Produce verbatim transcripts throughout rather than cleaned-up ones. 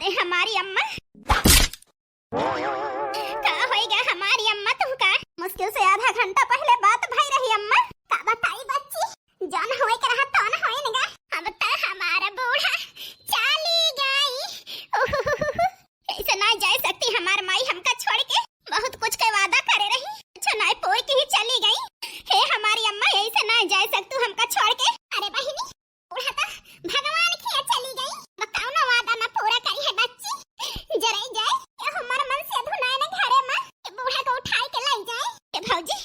ए हमारी अम्मा, का होइगा हमारी अम्मा तुहका? मुश्किल से आधा घंटा पहिले बात भई रही अम्मा। का बताई बच्ची, जौन होए के रहा तौन होइनगा। अब त हमार बूढ़ा चाली गई। उहुहुहु। ऐसे ना जाए सकती हमार माई हमका छोड़ के। बहुत कुछ के वादा करे रही, अच्छा नाई पोर के ही चली गई। हे हमारी अम्मा, ऐसे ना जाए सकतू हमका छोड़ के। अरे बहिनी, बूढ़ा त भगवान खिया चली गई। अब कौनो वादा ना पूरा करी है बच्ची। जरई जाए, ये हमार मन से अधुनाए न घरे मा। ये बूढ़ा को उठाए के लाई जाए। ए भौजी,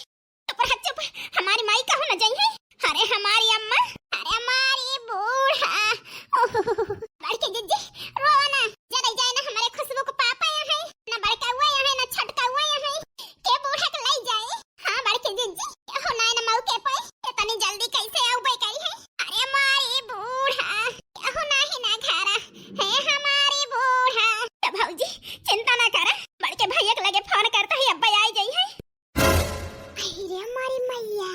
चुप रह, चुप। हमारी माई कहूँ न जइहै। अरे हमारी अम्मा, अरे हमारी बूढ़ा। बड़की जिज्जी, रोवा ना। जरई जाए ना हमारे खुशबू को पापा यहाँ है, ना बड़कउआ यहाँ है, ना छोटकउआ यहाँ है। के बूढ़ा के लाई जाए? हाँ बड़की जिज्जी, केहू नाई ना मौके पे, इतनी जल्दी कैसे आउबे करी है? अरे हमारी बूढ़ा, केहू नाई ना घरा, हे हमारी बूढ़ा। त भौजी, चिंता ना करा, बड़के भैया के लगे फोन करता ही, अब्बे आई जइहै। अरे हमारी मैया,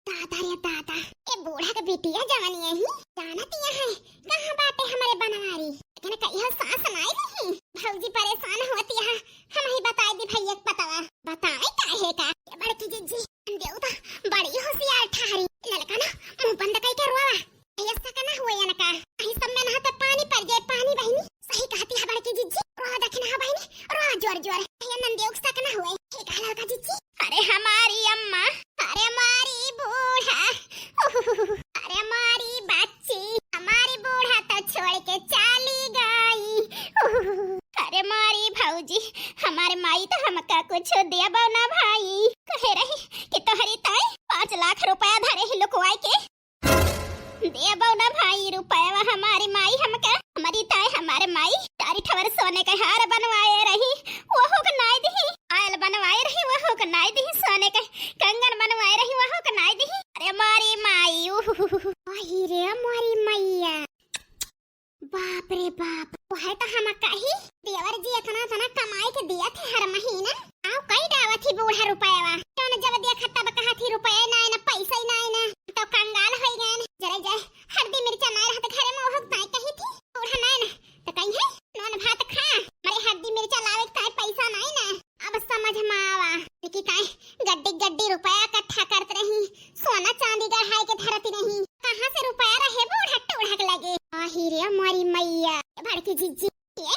दादा रे दादा, ए बूढ़ा के बिटिया जवानी यही जानत यहाँ है, कहाँ बाटे हमारे बनवारी? लेकिन कहियो सास नाई रही, भौजी परेशान होती है, हम ही बताई दी भैया के पतवा। बताई काहे का? ए बड़की जिज्जी, देवता बड़ी होशियार ठारी, ललका ना मुंह बंद कई के रोवा। ये सकना हुए इनका, कहीं सब में ना तो पानी पड़ जाए, पानी बहिनी। सही कहती है बड़की जिज्जी, रो दखना है बहिनी, रो जोर जोर। ये नंदियों के सकना हुए, ठीक है ललका जिज्जी। अरे हमारी अम्मा, अरे हमारी बूढ़ा, अरे हमारी बच्ची, हमारी बूढ़ा तो छोड़ के चली गई। अरे हमारी भौजी, हमारे माई तो हमका कुछ देबो ना भाई, कहे रही कि तोहरी ताई पाँच लाख रुपया धरे ही लुकवाए के। देबो ना भाई रुपया हमारी माई हमका, हमारी ताई हमारे माई चारी ठवर सोने के हार बनवाए रही, वहू के नाई दिही, पायल बनवाए रही, वहू के नाई दिही, सोने के कंगन बनवाए रही, वहू के नाई दिही। अरे हमारी माई, उहुहुहु। अही रे हमारी मैया। बाप रे बाप, वह तो हम कही, देवर जी इतना इतना कमाई के दिया थे हर महीना, आओ कई डावत ही बूढ़ा रुपयावा। जौन जब देखा तब कहा थी रुपया नाई ना, पैसा ही नाई ना, तो कंगाल होई गए। जरे जाए, हरदी मिर्चा नाई रहत घरे में, वह ताई कही थी बूढ़ा नाई ना, तो कही है नून भात खा, मरे हरदी मिर्चा लावे के ताई पैसा नाई ना। अब समझ में आवा कि ताई गड्डी गड्डी रुपया इकट्ठा करत रही, सोना चांदी गढ़ाए के धरत रही, कहाँ से रुपया रहे बूढ़ा टूढ़ा के लगे। आही रे हमारी मैया, बड़की जिज्जी, ये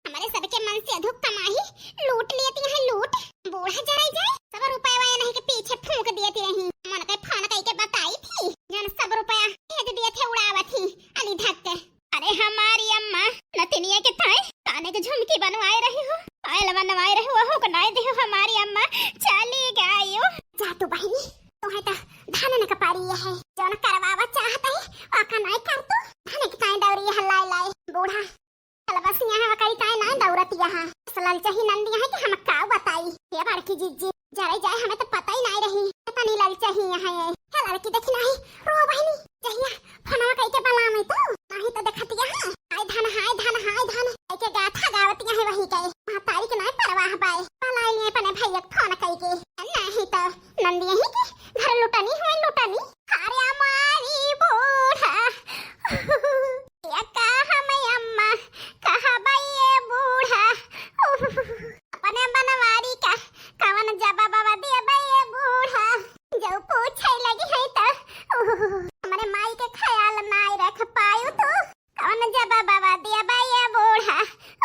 हमारे सबके मन से अधिक कमाई लूट लेती है, लूट। बूढ़ा जराई जाए, सब रुपया वाया नहीं के पीछे फूंक देती रही। मन के फोन कई के बताई थी, जौन सब रुपया भेज दिए थे उड़ावत ही अली धक्के। अरे हमारी अम्मा, नतिनिया के ताई काने के झुमकी बनवाए रही हो, पायल बनवाए रही हो, वहू के नाई दिहो हमारी अम्मा, चली गई हो। जा तू बहिनी, तोहे त धन न कपारी है, जौन करवावा चाहत है, ओका नाई कर तू। धन के ताई दौरी है लाई लाई, बूढ़ा चल बस यहाँ करी ताई नाई दौरत यहाँ। असल चाही नंदी यहाँ कि हम का बताई, ये बड़की जिज्जी। जरे जाए, हमें तो पता ही नाई रही, इतनी ललचा ही यहाँ है। हे लड़की देखी नाई, रो बहिनी, जहिया फोनवा कई के बला में तो, नाई तो देखतिया है। हाय धन, हाय धन, हाय धन, कई के गाथा गावतिया है वही के। महतारी के नाई परवाह बाय, बलाई लिए अपने भैया के फोन कई के। नहीं तो नंदी यही के घर लुटनी हुए लुटनी। अरे हमारी बूढ़ा, या का हम अम्मा कहबे ये बूढ़ा। अपने बनवारी का कवन जवाबवा देबे ये बूढ़ा, जो पूछे लगी है त, उहु, हमरे माई के ख्याल नाई रख पायु तू, कवन जवाबवा देबे ये बूढ़ा,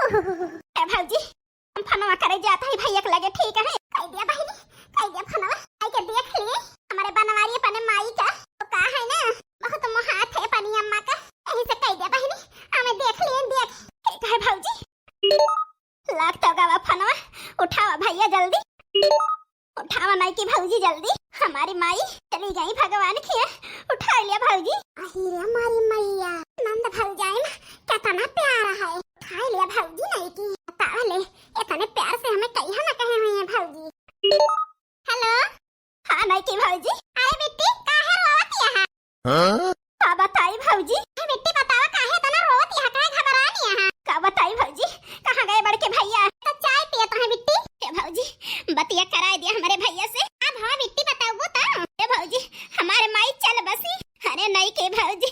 उहु। ए भौजी, हम फोनवा करे जात है भैया के लगे, ठीक है? कई दिया बहिनी, कई दिया फोनवा, आई के देख लिए, हमरे बनवारी अपने माई का, तो का है ना, बहुत मोहात है अपनी अम्मा का, यही से कई दिया बहिनी, हमें देख लिए, देख। ठीक है भौजी, लागत गवा फोनवा, उठावा भैया जल्दी। उठावा नाई की भौजी जल्दी, हमारी माई चली गई भगवान खिया, उठा लिया भौजी। अही रे हमारी मैया, नंद भौजाई में कितना प्यार है, उठा लिया भौजी नाई की। बतावा ले, इतने प्यार से हमें कहिया ना कहे हुए हैं भौजी। हेलो। हाँ नाई की भौजी। अरे बिट्टी, काहे रोवत यहाँ? हाँ? का बताई भौजी? ए बिट्टी बतावा काहे इतना रोवत यहाँ, काहे घबरानी यहाँ? का बताई भौजी, कहाँ गए बड़के भैया? तो चाय पियत हैं बिट्टी। ए भौजी, बतिया कराए दिया हमारे भैया से। अब हाँ बिट्टी बताओ तो। ए भौजी, हमारे माई चल बसी। अरे नहीं के भौजी,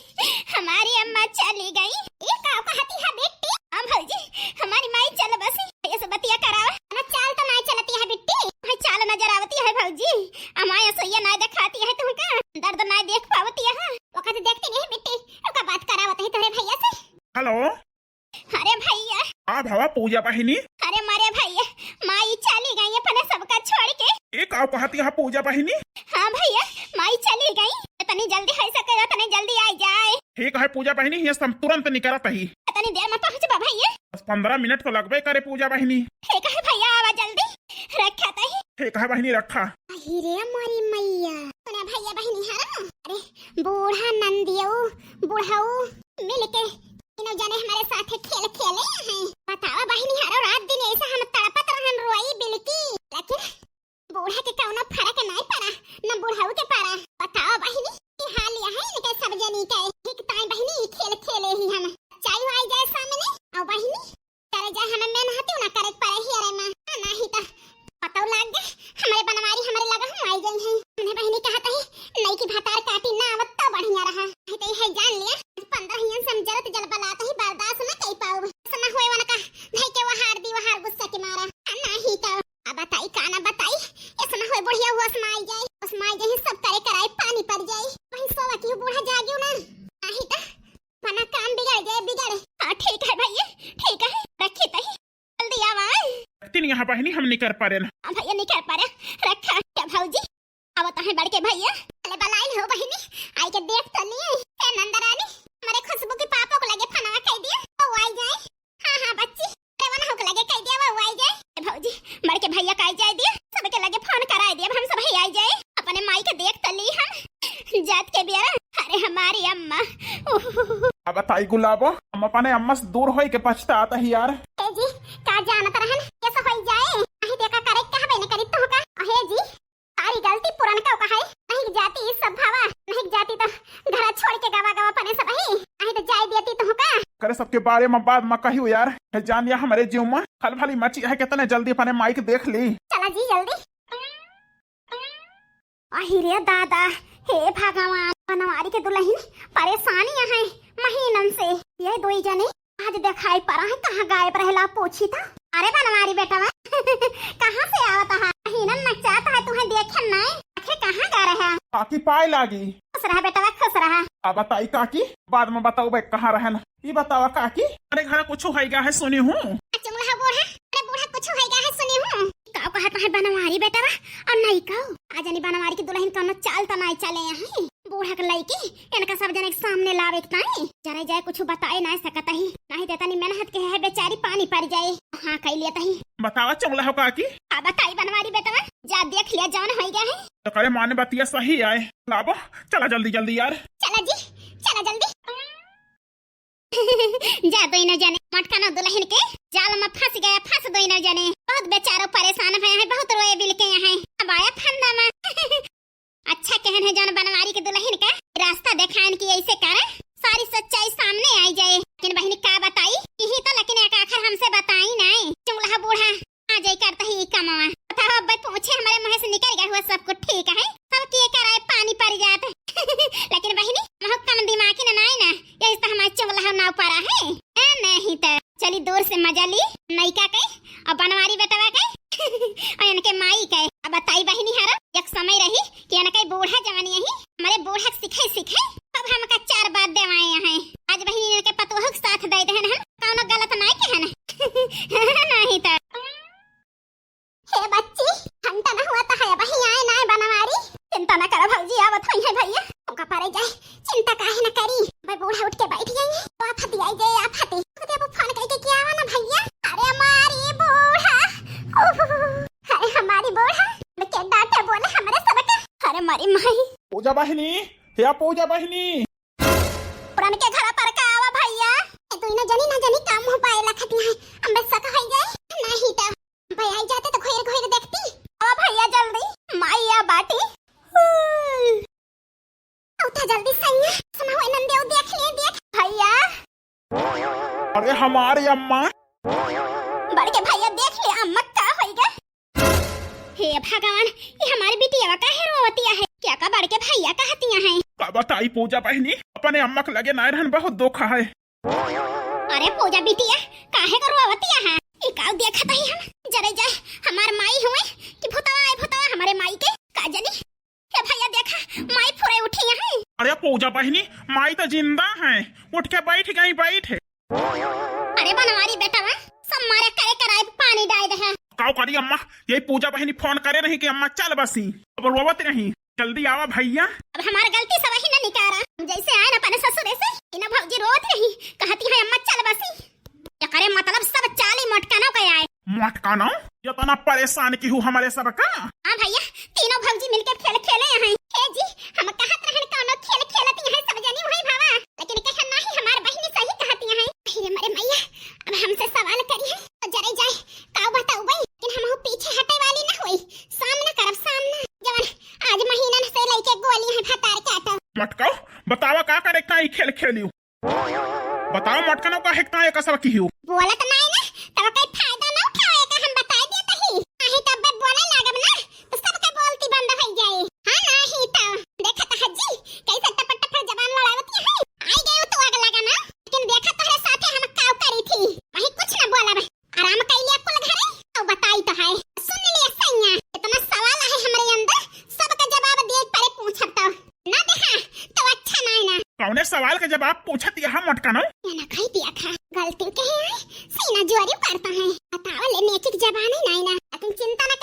हमारी अम्मा चली गई। ये का कहती है बिट्टी? का भवा पूजा बहिनी? अरे मरे भइया, माई चली गई अपने सबका छोड़ के। ए, का कहती है पूजा बहिनी? हाँ भइया, माई चली गई। इतनी जल्दी होइ सके, इतनी जल्दी आई जाए। ठीक है पूजा बहिनी, ये सब तुरंत निकरत ही। इतनी देर में पहुँचबा भइया? बस पन्द्रह मिनट तो लगबे करे पूजा बहिनी। ठीक है भइया, आवा जल्दी, रखा तही। ठीक है बहिनी, रखा। अही रे मोरी मैया, सुना भइया बहिनी हरा, अरे बूढ़ा नंदियो बुढ़ऊ मिल के तीनों जने हमारे साथ खेल खेले हैं। बतावा बहिनी हरा, रात दिन ऐसा हम तड़पत रहन, रोई बिलकी, लेकिन बूढ़ा के कौनो फर्क नहीं पड़ा, न बुढ़ऊ के पड़ा। बतावा बहिनी, की हाल यह है इनके सब जनी के। ठीक ताई बहिनी खेल खेले ही हम, चाय आई जाए सामने। और बहिनी करे जाए, हमें मेहनत ना करे के पड़े ही, अरे माँ, नहीं तो पतौ लाग गए, हमारे बनवारी हमारे लगा हम आई गई हैं। हमने बहिनी कहा तही, नहीं की भतार काटी ना आवत तो बढ़िया रहा। नहीं तो यह जान लिया, पन्द्रह हियन से हम जरत जल बलात ही बर्दाश्त न कई पाउब। ऐसा ना होए वनका, नहीं के वहार दी वहार गुस्सा के मारा। नहीं तो अब बताई का ना बताई, ऐसा ना होए बुढ़िया हुआ समाई जाए, समाई जाए सब करे कराए पानी पड़ जाए। वही सोवा की बूढ़ा जागियो ना, नहीं तो मना काम बिगड़ जाए, बिगड़े। हाँ, ठीक है भइया, ठीक है, रखी तही, जल्दी आवा। तीन यहाँ बहिनी हम निकर पड़े ना। हाँ भइया, निकर पड़े, रखा। क्या भौजी, आवत है बड़के भइया? अरे बलाइन हो बहिनी, आई के देख तो लिए। ए नंदरानी, हमारे खुशबू के पापा को लगे फनवा कह दिया, तो आई जाए। हाँ, हाँ, बच्ची, अरे वो ना होके लगे कह दिया, वो आई जाए। ए भौजी, बड़के भइया का आई जाए दिया, सबके लगे फोन कराए दिया, हम सब ही आई जाए। अपने माई के देख तो ली हम, जात के बियारा, अरे हमारी अम्मा। उहुहुहु। अब बताई गुलाबो, हम अपने अम्मा से दूर होई के पछतात ही यार। ए जी, का जानत रहन, कैसे होई जाए? नहीं देखा करे, कहबे न करी तो का। अहे जी, सारी गलती पुरनका का है। नहीं जाती ई सब भावा, नहीं जाती तो घर छोड़ के गवा गवा पने सब ही, नहीं तो जाए देती तो का। करे सबके बारे में बाद में कहियो यार, है जान या हमारे जीव में खलबली मची है, कितने जल्दी अपने माई के देख ली। चला जी जल्दी। अहि रे दादा, हे भगवान, बनवारी के दुलहिन परेशानी है महीनन से। ये दोई जने आज देखाई पड़ा है, कहाँ गायब रहेला पूछी था। अरे बनवारी बेटवा, कहाँ से आवत है? महीनन नचात है, तुहे देखे नाय, आखिर कहाँ गा रहे? काकी पाए लागी। खुश रहा बेटवा, खुश रहा। अब बताई काकी, बाद में बताओ बे कहाँ रहन। ई बतावा काकी, अरे घर कुछ होइगा है सुनी हूँ। चुंगला बूढ़ा, अरे बूढ़ा कुछ होइगा है सुनी हूँ। का कहत है बनवारी बेटवा, और नहीं कहो। आज नहीं बनवारी की दुलहिन कौनो चाल तो नहीं चले हैं। बूढ़ा के लइकी, इनका सब जने के सामने लावे के ताई। जरे जाए कुछ बताए ना सकत ही। नहीं तो तनी मेहनत के है बेचारी पानी पड़ जाए। हाँ कह लिया तही। बतावा चुंगला हो काकी। का बताई बनवारी बेटवा, जा देख लिया जौन होइगा है। तो करे माने बतिया सही आए। लाबो, चला जल्दी जल्दी यार। चला जी, चला जल्दी। जा दोनों जने मटका न दुलहिन के जाल में फंस गया, फंस दोनों जने। बहुत बेचारो परेशान भए हैं, बहुत रोए बिलके हैं। अब आया फंदा में। अच्छा कहन है जौन बनवारी के दुलहिन का रास्ता देखाइन कि ऐसे करे, सारी सच्चाई सामने आई जाए। लेकिन बहिनी का बताई, यही तो लेकिन एक आखिर हमसे बताई नाय। चुंगला बूढ़ा आ जाई करता ही कमवा। बताओ, अब पूछे हमारे मुँह से निकल गया हुआ सब कुछ ठीक है, सब किए कराए पानी पड़ जात। लेकिन बहिनी, महक कम दिमागी ना नाय ना, यही तो हमारे चुंगला नाव पड़ा है। ए, नहीं तो चली दूर से मजा ली नैका के और बनवारी बेटवा के और इनके माई के। अब बताई बहिनी हरा, एक समय रही कि इनके बूढ़ा जवानी यही हमारे बूढ़ा के सिखाई सिखाई, तब हमका चार बात देवाए हैं। आज बहिनी इनके पतोह के साथ दे देहन हम, कौनो गलत नाय कहन। नहीं तो। हे बच्ची, घंटा न हुआ तो है, वही आए ना बनवारी। चिंता न करो भौजी, आवत होई है भैया। ओका परे जाए, चिंता काहे न करी। भाई बूढ़ा उठ के बैठ गई है, तो आफत आई जाए, आफत। खुद अब फोन करके क्या आवा ना भैया। अरे हमारी बूढ़ा, उहुहु। अरे हमारी बूढ़ा, मैं क्या डांटे बोले हमरे सबके। अरे मारी माई। पूजा बहिनी, या पूजा बहिनी। पुरन के घर पर का आवा भैया। ए, तू ना जानी, ना जानी का मुंह पाए लखती है। हम बस सक होई जाए। नहीं तो भाई आई जाते तो घोर घोर देखती। ओ भैया जल्दी, माई या बाटी। उठा जल्दी सैया, सुना हुआ नंदे, वो देख ले, देख। भैया। अरे हमारी अम्मा। बड़के भैया देख ले, अम्मा का होइगा। हे भगवान, ये हमारी बिटिया काहे रोवतिया है? क्या का बड़के भैया कहतिया हैं? का बताई पूजा बहिनी, अपने अम्मा के लगे ना रहन बहुत दुख है। अरे पूजा बिटिया, काहे का रोवतिया है? ई का देखत ही हम? जरे जाए, हमार माई हुए कि भूतवा आए, भूतवा हमारे माई के? का जानी? हे भैया देखा, माई फुरे उठी है। अरे पूजा बहिनी, माई तो जिंदा है, उठ के बैठ गई, बैठ। अरे बनवारी बेटवा, कि अम्मा, यही पूजा बहिनी फोन करे रही कि अम्मा चल बसी, अब रोवत रही, जल्दी आवा भैया। अब हमार गलती सब ही न निकारा, हम जैसे आए न अपने ससुरे से, इना भौजी रोत रही, कहती है अम्मा चल बसी। एकरे मतलब सब चाली मोटकनौ के आए। मोटकनौ? इतना परेशान किहू हमरे सब का? हाँ भैया, तीनों भौजी मिलके खेल खेले हैं। ए जी, हम कहत रहन कौनो खेल खेलती हैं सब जनी हुई भावा, लेकिन कहे नहीं हमार बहिनी सही कहती हैं। अरे मरे मैया, अब हमसे सवाल करी है तो जरे जाए, का बताऊ बई, लेकिन हम पीछे हटे वाली ना होई, सामना करब सामना। जवन आज महीनन से लइके गोली है भतार काटब। मोटकौ, बतावा का करे का ई खेल खेलियो? बताओ मोटकनौ, काहे का एका सब किहू? बोलत नाई ना, तब कोई फायदा ना उठावे का हम बताई देत ही। नाही तब बे बोले लागब ना, तो सबके बोलती बंद हो जाए। हाँ नाही तो, देखत हज्जी, कैसे टपर टपर जबान लड़ावती है। आई गए तू आग लगा ना, लेकिन देखा तोहरे साथे हम काव करी थी, वही कुछ ना बोलब। आराम कैलिया कुल घरे, तो बताई तो है। सुन लिया सैया, इतना सवाल है हमरे अंदर, सबका जवाब दिए परे पूछब तो। ना देखा, तो अच्छा नाई ना। कौने सवाल का जवाब पूछत यहाँ मोटकनौ? या ना खाई पिया था, गलती के है, सीना जोरी करता है। बतावा ले नेचिक जबान ही नाई ना, लेकिन चिंता ना